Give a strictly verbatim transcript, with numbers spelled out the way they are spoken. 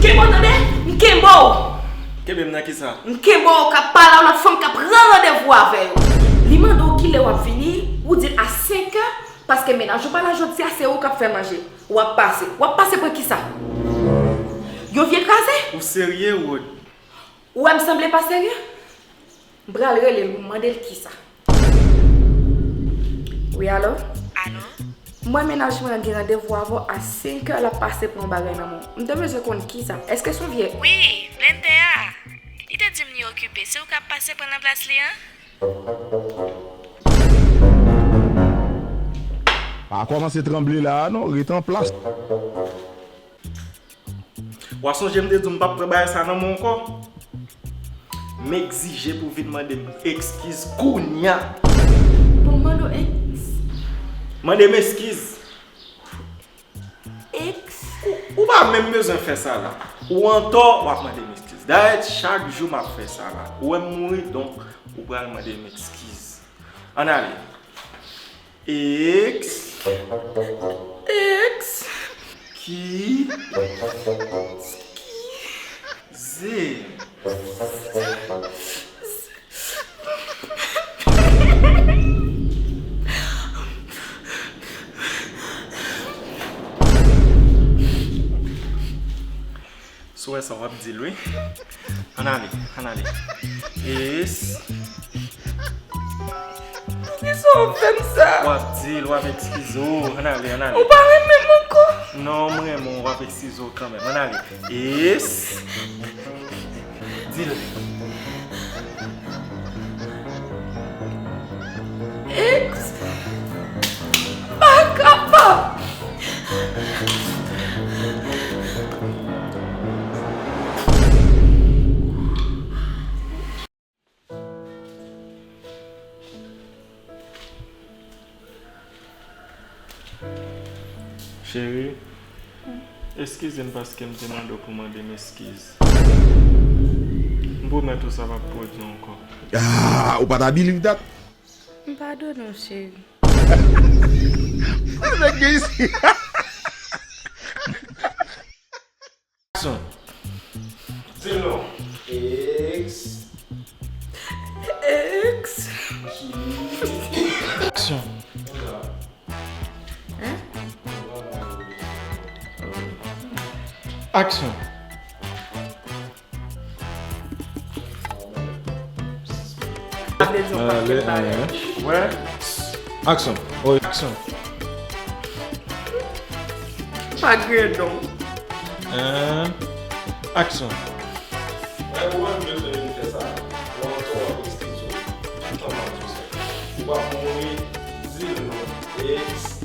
Kenbe w tande, m kenbe w. Kenbe m nan kisa? M kenbe w k ap pale a lòt fanm k ap pran randevou avè yo. Li mande w kilè w ap vini, ou di l a senk è, paske mennaj ou pa la jodi a, se ou k ap fè manje. W ap pase. W ap pase pran kisa? Yon vye kraze? Ou serye, Rod? Ou wè m sanble pa serye? M pral rele l pou m mande l kisa. Wi, alo? Alo? Mwen, mennaj mwen an gen randevou avè w a senk è, l ap pase pran yon bagay nan men w. M te bezwen konn kisa. Èske se yon vye... Wi, blendè a. Li te di m li okipe. Se ou k ap pase pran nan plas li an? Pa kòmanse tranble la a non, ret an plas. W a sonje m te di w m p ap pran bagay sa nan men w ankò? M egzije pou w vin mande m ekskiz kounya. Pou m mande w eks... Mande m eskiz. Eks? Ou, ou pa menm bezwen fè sa la. Ou antò, w ap mande m ekskiz. Dayè, chak jou m ap fè sa la. Ou wè m mouri, donk, ou pral mande m ekskiz. Ann ale. Eks. Eks. Ki. Ki. Ze. Si w wè sa, w ap di l, wi. Ann ale, ann ale. Es. Poukisa w ap fè m sa? W ap di l, w ap eskize w. Ann ale, ann ale. Ou pa renmen m ankò? Non, m renmen w, w ap eskize w kanmenm. Ann ale. Es. Di l. Eks. Pa kapab. Cheri, eskize m paske m te mande w pou mande m eskiz. M pwomèt ou sa p ap pwodui ankò. Ah, ou pa ta believe that? M padone w, cheri. Sa nèg gen isi? Aksyon. Di l non. Eks. Eks. Ki. Aksyon. Hein? Aksyon. Sa vle di yon pakèt bagay. Wè. Aksyon. Wi, aksyon. Pa griyen non. Aksyon. Wè, ou wè m bezwen vin fè sa. Ou antò w ap eskize w. Tout tan m ap di w sa. Ou p ap mouri, di l non. Eks.